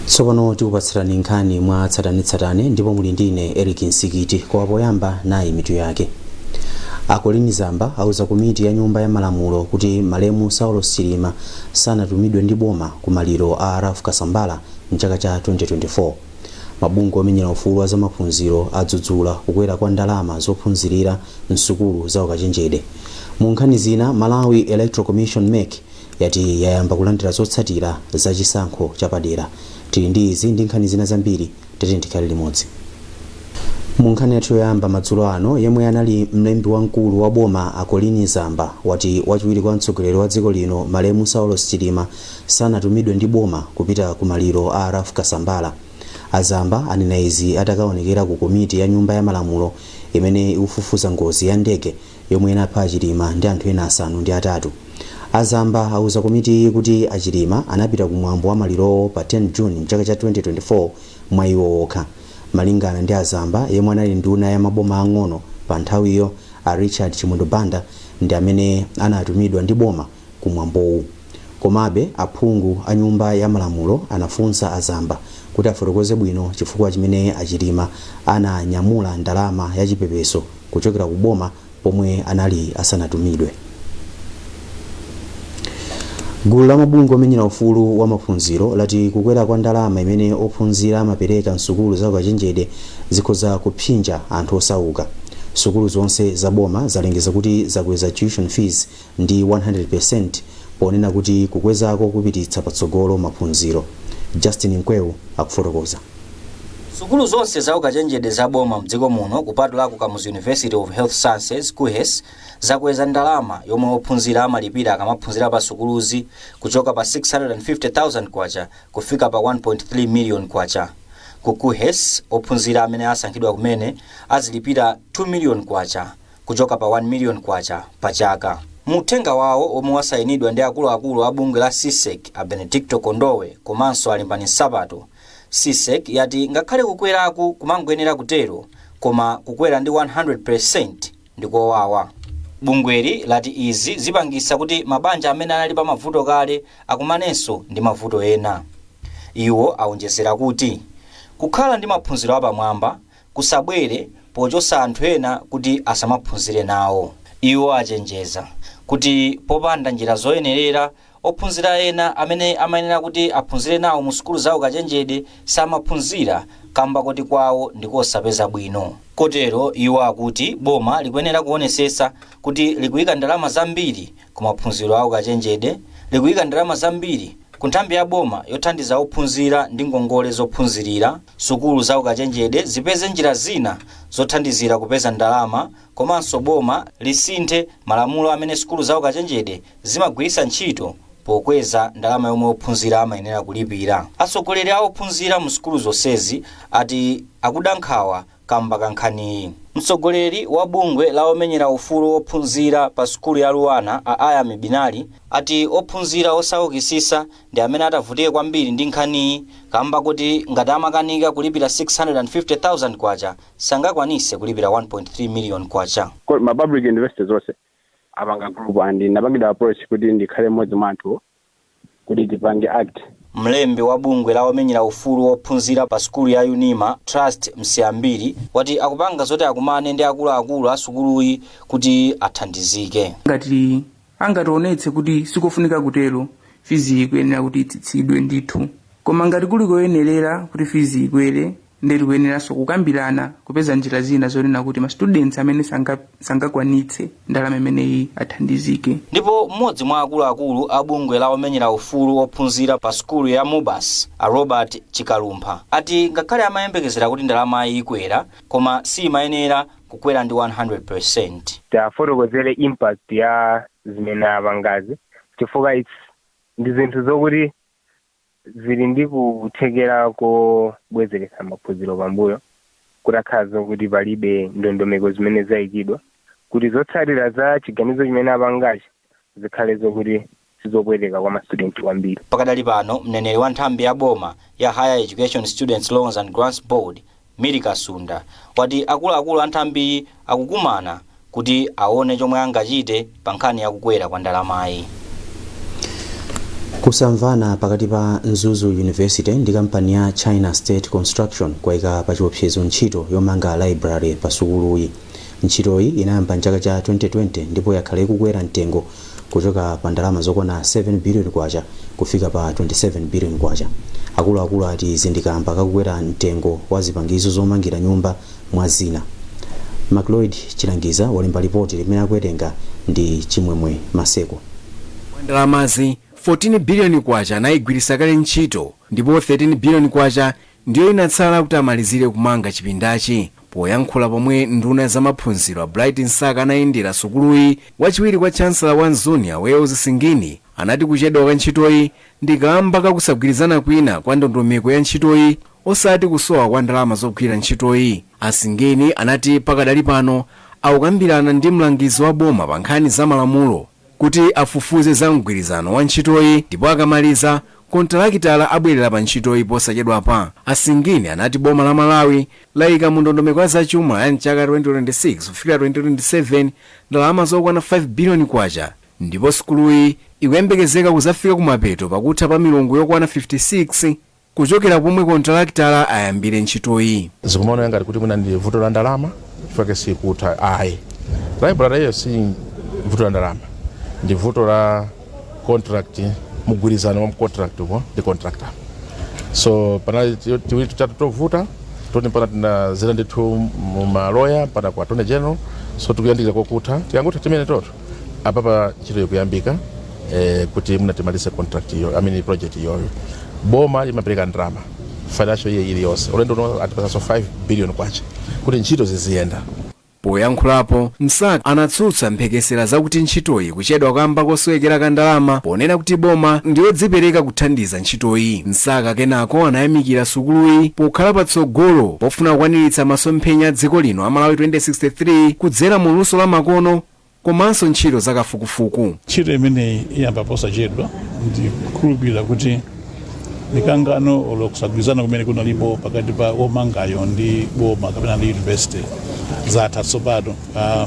Tsopano tikupatsirani nkhani mwa tsatanetsatane ndipo muli ndine Eric Nsikiti. Koma poyamba, nayi mitu yake. A Colleen Zamba auza komiti ya Nyumba ya Malamulo kuti malemu Saulos Chilima sanatumidwe ndi boma ku maliro a Ralph Kasambara mchaka cha 2024. Mabungwe omenyera ufulu wa zamaphunziro adzudzula kukwera kwa ndalama zophunzirira msukulu za ukachenjede. Mu nkhani zina, Malawi Electoral Commission, MEC, yati yayamba kulandira zotsatira za chisankho chapadera. Tili ndi izi ndi nkhani zina zambiri, tati tikhale limodzi. Mu nkhani yathu yoyamba madzulo ano, yemwe anali mlembi wamkulu wa boma a Colleen Zamba wati wachiwiri kwa mtsogoleri wa dziko lino malemu Saulos Chilima sanatumidwe ndi boma kupita ku maliro a Ralph Kasambara. Azamba anena izi atakaonekera ku komiti ya Nyumba ya Malamulo imene ikufufuza ngozi ya ndege yomwe inapha Achilima ndi anthu ena 8. Azamba auza komitiyi kuti Achilima anapita kumwambo wa malirowo pa 10 June mchaka cha 2024 mwa iwo okha. Malingana ndi Azamba, yemwe anali nduna ya maboma ang'ono pa nthawiyo a Richard Chimwendo Banda ndi amene anatumidwa ndi boma kumwambowu. Komabe aphungu a Nyumba ya Malamulo anafunsa Azamba kuti afotokoze bwino chifukwa chimene Achilima ananyamula ndalama ya chipepeso kuchokera ku boma pomwe anali asanatumidwe. Gulu la mabungwe omenyera ufulu wa maphunziro lati kukwera kwa ndalama imene ophunzira amapereka msukulu za ukachenjede zikhoza kupsinja anthu osauka. Sukulu zonse za boma zalengeza kuti zakweza tuition fees ndi 100% ponena kuti kukwezako kupititsa patsogolo maphunziro. Justin Mkweu akufotokoza. Sukulu zonse za ukachenjede za boma mdziko muno, kupatulako Kamuzu University of Health Sciences, KUHeS, zakweza ndalama yomwe ophunzira amalipira akamaphunzira pa sukuluzi kuchoka pa 650,000 kwacha kufika pa 1.3 million kwacha. Ku KUHeS, ophunzira amene asankhidwa kumene azilipira 2 million kwacha kuchoka pa 1 million kwacha pa chaka. Muthenga wawo omwe wasayinidwa ndi akuluakulu a bungwe la CSEC a Benedicto Kondowe komanso Alimbani Nsapato, CSEC yati ngakhale kukweraku kumangoyenera kutero, koma kukwera ndi 100% ndikowawa. Bungweli lati izi zipangisa kuti mabanja amene anali pa mavuto kale akumanenso ndi mavuto ena. Iwo awonjezera kuti kukhala ndi maphunziro apamwamba kusabwere pochosa anthu ena kuti asamaphunzire nawo. Iwo achenjeza kuti popanda njira zoyenerera, ophunzira ena amene amayenera kuti aphunzire nawo mu sukulu zawo kachenjede samaphunzira kamba kuti kwawo ndikosapeza bwino. Kotero iwo akuti boma likuyenera kuonesesa kuti likuyika ndalama zambiri ku maphunziro awo kachenjede, likuyika ndalama zambiri ku nthambi ya boma yothandiza ophunzira ndi ngongole zophunzirira, sukulu zawo kachenjede zipeze njira zina zothandizira kupeza ndalama, komanso boma lisinthe malamulo amene sukulu zawo kachenjede zimagwiritsa ntchito pokweza ndalama yomwe ophunzira amayenera kulipira. Atsogoleri a ophunzira mu sukulu zonsezi ati akuda nkhawa kamba ka nkhaniyi. Mtsogoleri wa bungwe la omenyera ufulu wophunzira pa sukulu ya Luanar a Ayami Binali ati ophunzira osaukisisa ndi amene atavutike kwambiri ndi nkhaniyi, kamba kuti ngati amakanika kulipira 650,000 kwacha, sangakwanise kulipira 1.3 million kwacha. Ma public universities zonse apanga group and ndapangidwa approach kuti ndikhale mmodzi mwa anthu kuti tipange act. Mlembi wa bungwe la omenyera ufulu wophunzira pa sukulu ya Unima, Trust Msiyambiri, wati akupanga zoti akumane ndi akuluakulu a sukuluyi kuti athandizike. Ngati angationetse kuti sikofunika kutero, fizi ikuyenera kuti itsitsidwe ndithu. Koma ngati kuli koyenerera kuti fizi ikwere, ndiye tikuyeneranso kukambirana kupeza njira zina zonena kuti ma students amene sangakwanitse ndalama imeneyi athandizike. Ndipo mmodzi mwa akuluakulu a bungwe la omenyera ufulu ophunzira pa sukulu ya MUBAS a Robert Chikalumpha ati ngakhale amayembekezera kuti ndalamayi ikwera, koma siyimayenera kukwera ndi 100%. Tiafotokozere impact ya zimene apangazi, chifukwa it's ndi zinthu zokuti zili ndi kuthekera kobwezeretsa maphunziro pambuyo, kutakhala zokuti palibe ndondomeko zimene zayikidwa kuti zotsatira za chiganizo chimene apangachi zikhale zokuti sizopweteka kwa ma student kwambiri. Pakadali pano, mneneri wa nthambi ya boma ya Higher Education Students Loans and Grants Board, Miri Kasunda, wati akuluakulu a nthambiyi akukumana kuti aone chomwe angachite pa nkhani yakukwera kwa ndalamayi. Kusamvana pakati pa Mzuzu University ndi kampani ya China State Construction kwayika pa chiopsezo ntchito yomanga library pa sukuluyi. Ntchitoyi inayamba mchaka cha 2020 ndipo yakhala ikukwera mtengo kuchoka pa ndalama zokwana 7 billion kwacha kufika pa 27 billion kwacha. Akuluakulu ati izi ndi kamba kakukwera mtengo wa zipangizo zomangira nyumba, mwa zina. Macloyd Chilangiza walemba ripoti limene akuwerenga ndi Chimwemwe Maseko. Ndalamazi 14 biliyoni kwacha anayigwiritsa kale ntchito ndipo 13 biliyoni kwacha ndiyo inatsala kuti amalizire kumanga chipindachi. Poyankhula pomwe nduna zamaphunziro a Bright Msaka anayendera sukuluyi, wachiwiri kwa chancellor wa Mzuni a Wales Singini anati kuchedwa kwa ntchitoyi ndi kamba kakusagwirizana kwina kwa ndondomeko ya ntchitoyi, osati kusowa kwa ndalama zogwira ntchitoyi. Asingini anati pakadali pano akukambirana ndi mlangizi wa boma pa nkhani za malamulo kuti afufuze za mgwirizano wa ntchitoyi, ndipo akamaliza kontalakitala abwerera pa ntchitoyi posachedwapa. Asingini anati boma la Malawi layika mu ndondomeko ya zachuma ya mchaka 2026 kufikira 2027 ndalama zokwana 5 biliyoni kwacha, ndipo sukuluyi ikuyembekezeka kuzafika kumapeto pakutha pa milungu yokwana 56 kuchokera pomwe kontalakitala ayambire ntchitoyi. Zikumaoneka ngati kuti mwina ndi vuto la ndalama chifukwa sikutha. Ayi, library iyo si vuto la ndalama, ndi vuto la contract, mgwirizano wa contract uko ndi contractor. So panali tiwiri tutatu tovuta toti pana tinazera ndithu mumaloya pana kwa attorney general. So tikuyandikira kokutha, tikangotha timene toto apapa ntchito ikuyambika kuti muna timalize contract iyo, I mean project iyoyo. Boma limapereka ndalama financial year iliyonse. Ulendo uno atipasanso 5 billion kwacha kuti ntchito ziziyenda. Poyankhulapo, Msaka anatsutsa mphekesera zakuti ntchitoyi kuchedwa kamba kosowekera ka ndalama, ponena kuti boma ndiyodzipereka kuthandiza ntchitoyi. Msaka kenako anayamikira sukuluyi pokhala patsogolo pofuna kukwaniritsa masomphenya a dziko lino a Malawi 2063 kudzera mu luso la makono komanso ntchito zakafukufuku. Ntchito imeneyi iyamba posachedwa. Ndikukhulupirira kuti mikangano olo kusagwirizana kumene kunalipo pakati pa omangayo ndi boma kapena ndi university zatha tsopano.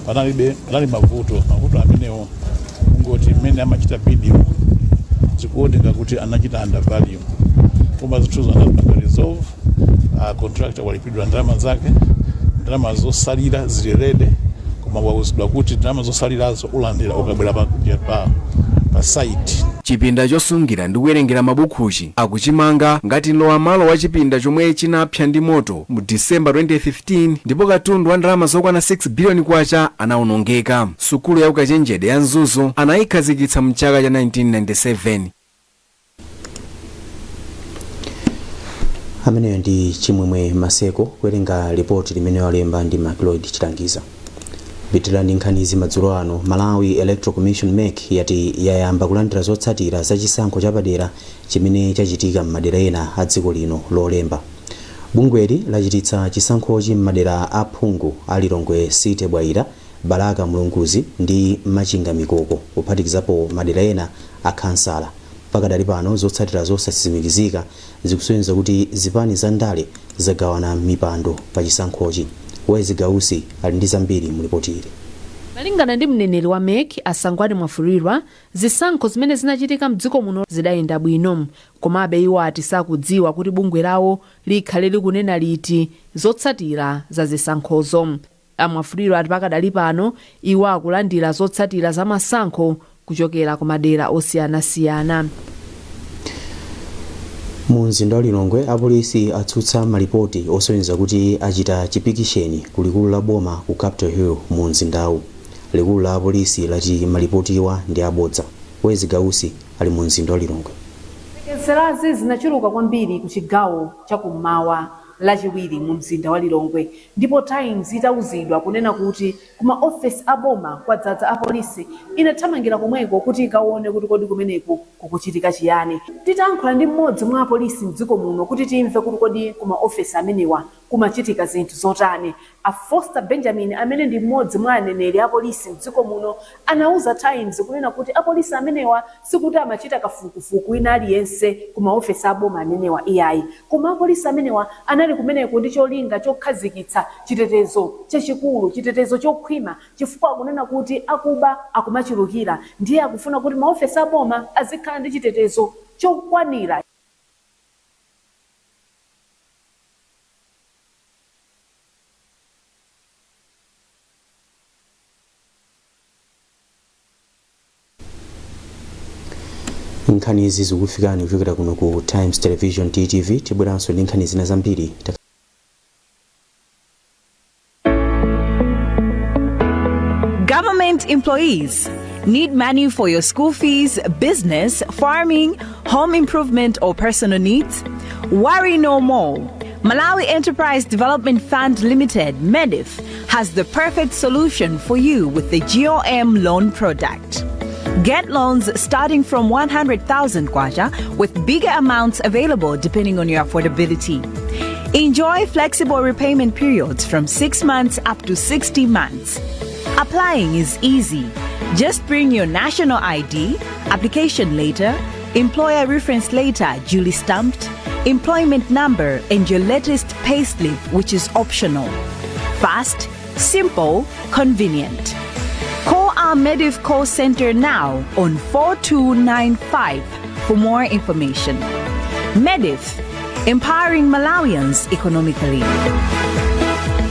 Panalibe, panali mavuto amenewo kungoti mmene amachita bid zikuoneka kuti anachita undervalue, koma zinthuzo anazipanga resolve. Contractor walipidwa ndalama zake, ndalama zosalira zili ready, koma wauzidwa kuti ndalama zosalirazo ulandira ukabwera pa site. Chipinda chosungira ndi kuwerengera mabukuchi akuchimanga ngati mlowamalo wa chipinda chomwe chinapsa ndi moto mu Disemba 2015, ndipo katundu wa ndalama zokwana 6 biliyoni kwacha anawonongeka. Sukulu ya ukachenjede ya Mzuzu anayikhazikitsa mchaka cha 1997. Ameneyo ndi Chimwemwe Maseko kuwerenga ripoti limene walemba ndi Macloyd Chilangiza. Pitirani nkhanizi madzulo ano. Malawi Electoral Commission, MEC, yati yayamba kulandira zotsatira za chisankho chapadera chimene chachitika m'madera ena a dziko lino Lolemba. Bungweli lachititsa chisankhochi m'madera a phungu a Lilongwe City Bwaila, Balaka Mulunguzi ndi Machinga Mikoko, kuphatikizapo madera ena a khansala. Pakadali pano zotsatira zosatsimikizika zikusonyeza kuti zipani za ndale zagawana mipando pa chisankhochi. Wezi Gausi ali ndi zambiri mu ripoti ili. Malingana ndi mneneri wa MEC a Sangwani Mwafulirwa, zisankho zimene zinachitika mdziko muno zidayenda bwino. Komabe iwo ati sakudziwa kuti bungwe lawo likhale likunena liti zotsatira za zisankhozo. A Mwafulirwa ati pakadali pano iwo akulandira zotsatira za masankho kuchokera ku madera osiyanasiyana. Mu mzinda wa Lilongwe, apolisi atsutsa malipoti osonyeza kuti achita chipikisheni ku likulu la boma ku Capital Hill mu mzindawu. Likulu la apolisi lati malipotiwa ndi abodza. Wezi Gausi ali mu mzinda wa Lilongwe. Mphekeserazi zinachuluka kwambiri ku chigawo chakummawa Lachiwiri mu mzinda wa Lilongwe ndipo Times itauzidwa kunena kuti ku ma ofesi a boma kwadzadza apolisi, inathamangira komweko kuti ikaone kuti kodi kumeneku kukuchitika chiyani. Titayankhula ndi mmodzi mwa apolisi mdziko muno kuti timve kuti kodi ku ma ofesi amenewa kumachitika zinthu zotani, a Foster Benjamin amene ndi mmodzi mwa aneneri apolisi mdziko muno anauza Times kunena kuti apolisi amenewa sikuti amachita kafukufuku wina aliyense ku ma ofesi a boma amenewa iyayi, koma apolisi amenewa anali kumeneko ndi cholinga chokhazikitsa chitetezo chachikulu, chitetezo chokhwima, chifukwa akunena kuti akuba akumachulukira ndiye akufuna kuti ma ofesi a boma azikhala ndi chitetezo Chokwanira. Nkhani izi zikufikani kuchokera kuno ku Times Television, TTV. Tibweranso ndi nkhani zina zambiri. Government employees, need money for your school fees, business, farming, home improvement, or personal needs? Worry no more. Malawi Enterprise Development Fund Limited, MEDIF, has the perfect solution for you with the GOM loan product. Get loans starting from 100,000 kwacha, with bigger amounts available depending on your affordability. Enjoy flexible repayment periods from 6 months up to 60 months. Applying is easy. Just bring your national ID, application letter, employer reference letter duly stamped, employment number, and your latest payslip, which is optional. Fast, simple, convenient. Call our Medif call center now on 4295 for more information. Medif, empowering Malawians economically.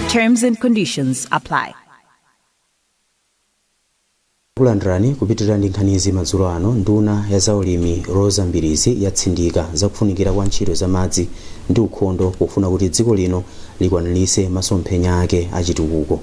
Terms and conditions apply. Kulandirani kupitirira ndi nkhanizi madzulo ano. Nduna ya zaulimi Rosa Mbirizi yatsindika zakufunikira kwa ntchito za madzi ndi ukhondo pofuna kuti dziko lino likwaniritse masomphenya ake achitukuko.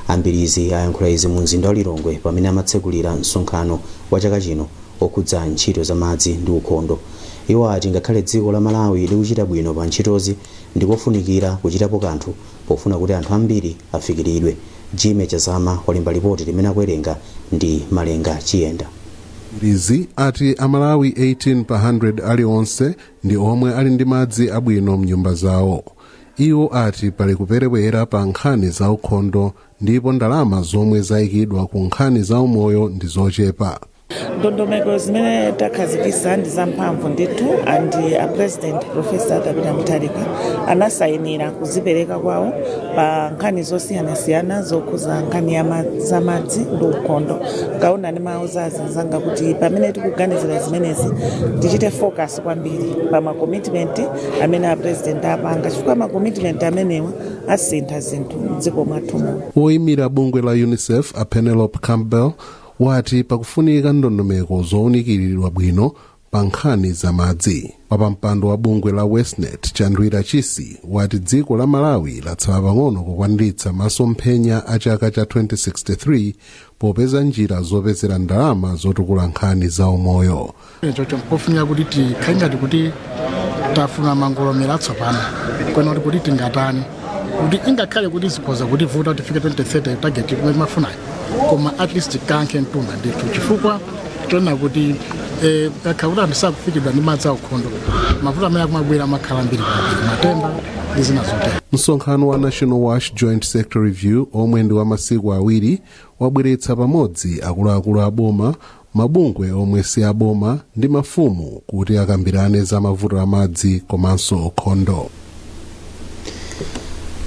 Ambirizi ayankhula izi mu mzinda wa Lilongwe pamene amatsekulira msonkhano wa chaka chino okhudza ntchito za madzi ndi ukhondo. Iwo ati ngakhale dziko la Malawi likuchita bwino pa ntchitozi, ndikofunikira kuchitapo kanthu pofuna kuti anthu ambiri afikiridwe. Jime Chazama walemba ripoti limene akuwerenga ndi Malenga Chiyenda. Mbirizi ati Amalawi 18 pa 100 aliwonse ndi omwe ali ndi madzi abwino mnyumba zawo. Iwo ati pali kuperewera pa nkhani za ukhondo ndipo ndalama zomwe zayikidwa ku nkhani za umoyo ndi zochepa. Ndondomeko zimene takhazikisa ndi zamphamvu ndithu, and a President, Professor Arthur Mutharika, anasayinira kuzipereka kwawo pa nkhani zosiyanasiyana zokhuza nkhani ya zamadzi ndi ukhondo. Kaona ndi mawu za azinzanga kuti pamene tikuganizira zimenezi, tichite focus kwambiri pa ma commitment amene a President apanga, chifukwa ma commitment amenewa asintha zinthu mdziko mwathu muno. Woyimira bungwe la UNICEF, a Penelope Campbell, wati pakufunika ndondomeko zowunikiridwa bwino pa nkhani za madzi. Wapampando wa bungwe la WasteNet, Chandwira Chisi, wati dziko la Malawi latsala pang'ono kukwaniritsa masomphenya a chaka cha 2063 popeza njira zopezera ndalama zotukula nkhani za umoyo. Chocho pofunika kuti tikhale ngati kuti tafuna mangolomera atsopano kwena kuti tingatani kuti ingakhale kuti zikhoza kutivuta kuti tifike 2030 target imene timafunayo, koma at least tikankhe mtunda ndithu, chifukwa tiona kuti kakhala kuti anthu sakufikidwa ndi madzi aukhondo, mavuto amene akumabwera amakhala ambiri kwambiri, matenda ndi zina zotero. Msonkhano wa National WASH Joint Sector Review, omwe ndi wa masiku 2, wabweretsa pamodzi akuluakulu a boma, mabungwe omwe si aboma ndi mafumu kuti akambirane za mavuto amadzi komanso ukhondo.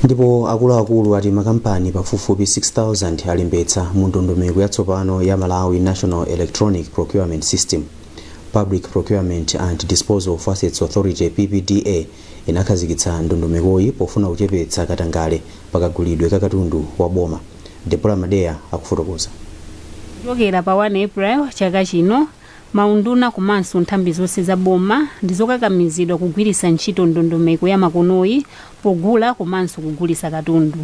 Ndipo akuluakulu ati makampani pafupifupi 6000 alembetsa mu ndondomeko yatsopano ya Malawi National Electronic Procurement System. Public Procurement and Disposal of Assets Authority, PPDA, inakhazikitsa ndondomekoyi pofuna kuchepetsa katangale pakagulidwe ka katundu wa boma. Debora Madeya akufotokoza. Kuchokera pa 1 April chaka chino, maunduna komanso nthambi zonse za boma ndizokakamizidwa kugwiritsa ntchito ndondomeko ya makonoyi pogula komanso kugulitsa katundu.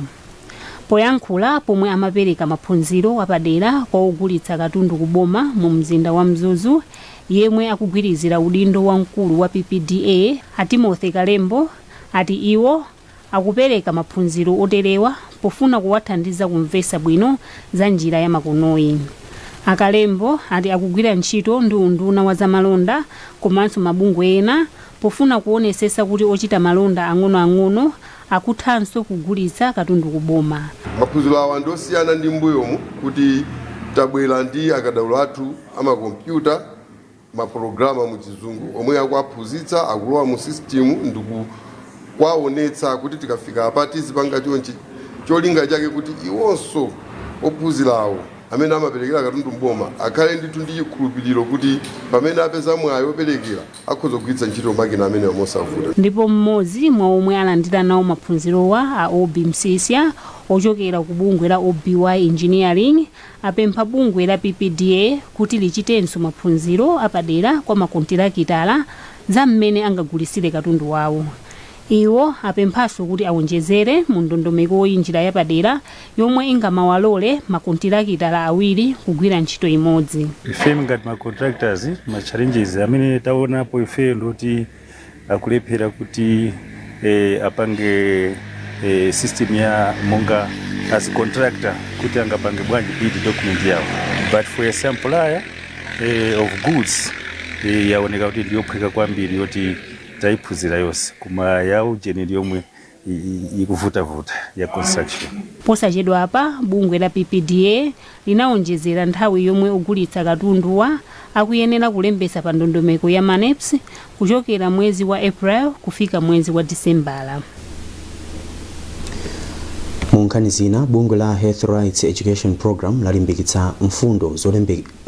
Poyankhula pomwe amapereka maphunziro apadera kwa ogulitsa katundu ku boma mu mzinda wa Mzuzu, yemwe akugwirizira udindo wamkulu wa PPDA, a Timothy Kalembo, ati iwo akupereka maphunziro oterewa pofuna kuwathandiza kumvetsa bwino za njira ya makonoyi. Akalembo ati akugwira ntchito ndi unduna wa zamalonda komanso mabungwe ena pofuna kuonesesa kuti ochita malonda ang'onoang'ono akuthanso kugulitsa katundu kuboma. Maphunziro awa ndosiyana ndi mbuyomu, kuti tabwera ndi akadaulo athu amakompyuta, mapulogalamu mu Chizungu, omwe akuaphunzitsa, akulowa mu system ndikukwaonetsa kuti tikafika apa tizipanga chonchi, cholinga chake kuti iwonso ophunzirawo Amene amaperekera katundu mboma akhale ndithu ndi chikhulupiriro kuti pamene apeza mwayi woperekera akhoza kugwiritsa ntchito makina amenewa mosavuta. Ndipo mmodzi mwa omwe alandira nawo maphunzirowa, a Obi Msisya ochokera ku bungwe la OBY Engineering, apempha bungwe la PPDA kuti lichitenso maphunziro apadera kwa makontirakitala za mmene angagulisire katundu wawo. Iwo apemphanso kuti awonjezere mu ndondomekoyi njira yapadera yomwe ingamawalole makontirakitala awiri kugwira ntchito imodzi. Ife ngati ma contractors, ma challenges amene taonapo ife ndoti akulephera kuti apange system ya monga as contractor kuti angapange bwanji bid document yawo, but for a supplier of goods yaoneka kuti ndiyophweka kwambiri yoti tayiphunzira yonse, koma ya ujeni yomwe ikuvutavuta ya construction. Posachedwa apa bungwe la PPDA linawonjezera nthawi yomwe ogulitsa katunduwa akuyenera kulembetsa pa ndondomeko ya MANEPS kuchokera mwezi wa April kufika mwezi wa Disembala. Mu nkhani zina, bungwe la Health Rights Education Program lalimbikitsa mfundo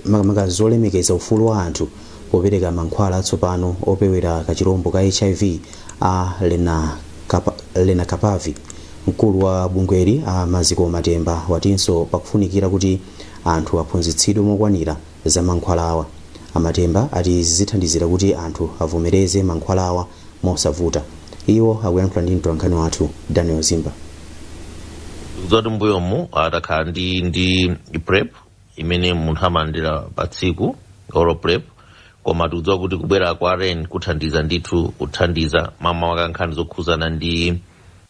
makamaka zolemekeza ufulu wa anthu popereka mankhwala atsopano opewera kachirombo ka HIV a lenacapavir. Mkulu wa bungweli, a Maziko Matemba, watinso pakufunikira kuti anthu aphunzitsidwe mokwanira za mankhwalawa. Amatemba ati zithandizira kuti anthu avomereze mankhwalawa mosavuta. Iwo akuyankhula ndi mtolankhani wathu Daniel Zimba. Zoti mbuyomu atakhala ndi PrEP imene munthu amalandira pa tsiku, oral PrEP, koma tikudziwa kuti kubwera kwa REN kuthandiza ndithu, kuthandiza makamaka nkhani zokhuzana ndi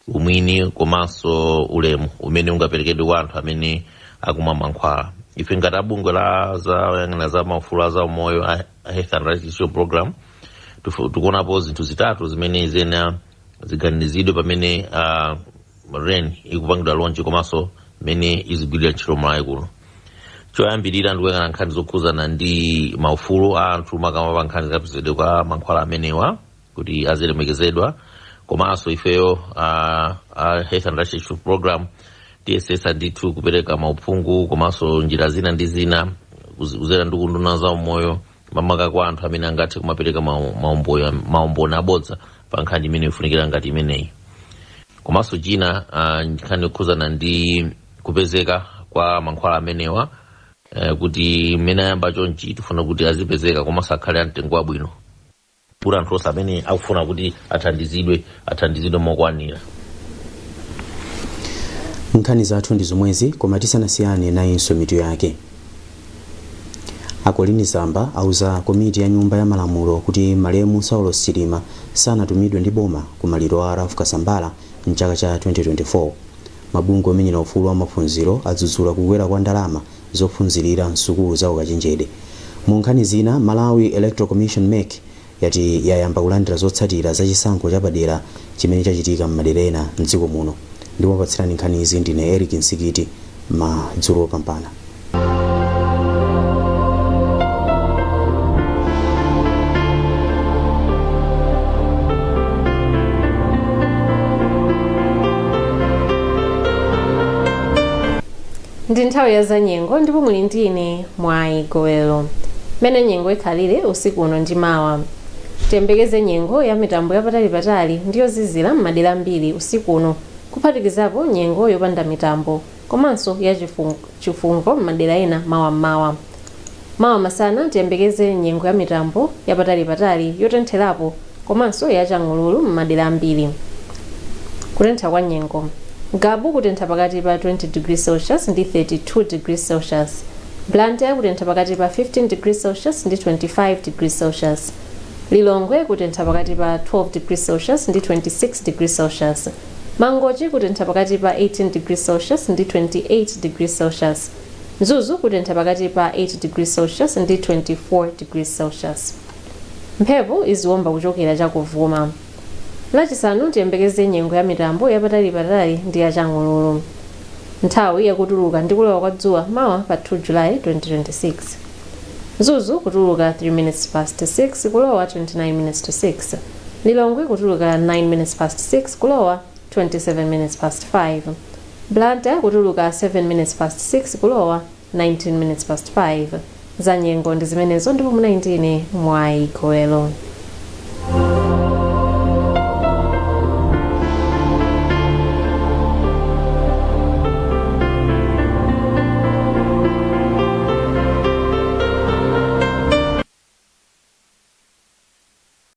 umwini komanso ulemu umene ungaperekedwe kwa anthu amene akumwa mankhwala. Ife ngati abungwe la za za maufulu a zaumoyo a Health and Rights Issue Program tikuonapo zinthu zitatu zimene zena ziganizidwe pamene REN ikupangidwa launch komanso mmene izigwirira ntchito Malawi kuno. Choyambirira ndikuyang'ana nkhani zokhuzana ndi maufulu a anthu, makamaka nkhani zakapezedwe kwa mankhwala amenewa kuti azilemekezedwa. Komanso ifeyo Health and Rights Issue Program tiyesesa ndithu kupereka mauphungu komanso njira zina ndi zina kuzera ndi kunduna za umoyo, makamaka kwa anthu amene angathe kumapereka maumboni abodza pa nkhani imene ifunikira ngati imeneyi. Komanso china, nkhani yokhuzana ndi kupezeka kwa mankhwala amenewa, kuti mmene ayamba chonchi tifuna kuti azipezeka komanso akhale amtengo wabwino kuti anthu onse amene akufuna kuti athandizidwe athandizidwe mokwanira. Nkhani zathu ndi zomwezi, koma tisanasiyane nayinso mitu yake. A Colleen Zamba auza komiti ya nyumba ya malamulo kuti malemu Saulos Chilima sanatumidwe ndi boma ku maliro a Ralph Kasambara mchaka cha 2024. Mabungwe omenyera ufulu wa maphunziro adzudzula kukwera kwa ndalama zophunzirira msukulu za ukachenjede. Mu nkhani zina, Malawi Electoral Commission, MEC, yati yayamba kulandira zotsatira za chisankho chapadera chimene chachitika m'madera ena mdziko muno. Ndimapatsirani nkhani izi ndine Eric Nsikiti. Madzulo opambana. Ndi nthawi ya zanyengo ndipo muli ndi ine Mwayi Gowelo. Mmene nyengo ikhalire usiku uno ndi mawa: tiyembekeze nyengo ya mitambo yapatalipatali ndi yozizira m'madera ambiri usiku uno, kuphatikizapo nyengo yopanda mitambo komanso ya chifungo m'madera ena mawa mmawa. Mawa masana tiyembekeze nyengo ya mitambo yapatalipatali yotentherapo komanso ya chang'ululu m'madera ambiri. Kutentha kwa nyengo: Ngabu kutentha pakati pa 20 degrees Celsius ndi 32 degrees Celsius, Blantyre kutentha pakati pa 15 degrees Celsius ndi 25 degrees Celsius, Lilongwe kutentha pakati pa 12 degrees Celsius ndi 26 degrees Celsius, Mangochi kutentha pakati pa 18 degrees Celsius ndi 28 degrees Celsius, Mzuzu kutentha pakati pa 8 degrees Celsius ndi 24 degrees Celsius. Mphepo iziwomba kuchokera chakuvuma. Lachisanu tiyembekeze nyengo ya mitambo yapatalipatali ndi yachang'ululu. Nthawi yakutuluka ndi kulowa kwa dzuwa mawa pa 2 July 2026: Mzuzu kutuluka 3 minutes past 6, kulowa 29 minutes to 6, Lilongwe kutuluka 9 minutes past 6, kulowa 27 minutes past 5, Blantyre kutuluka 7 minutes past 6, kulowa 5:19. Za nyengo ndi zimenezo, ndipo munali ndine Mwayi Goelo.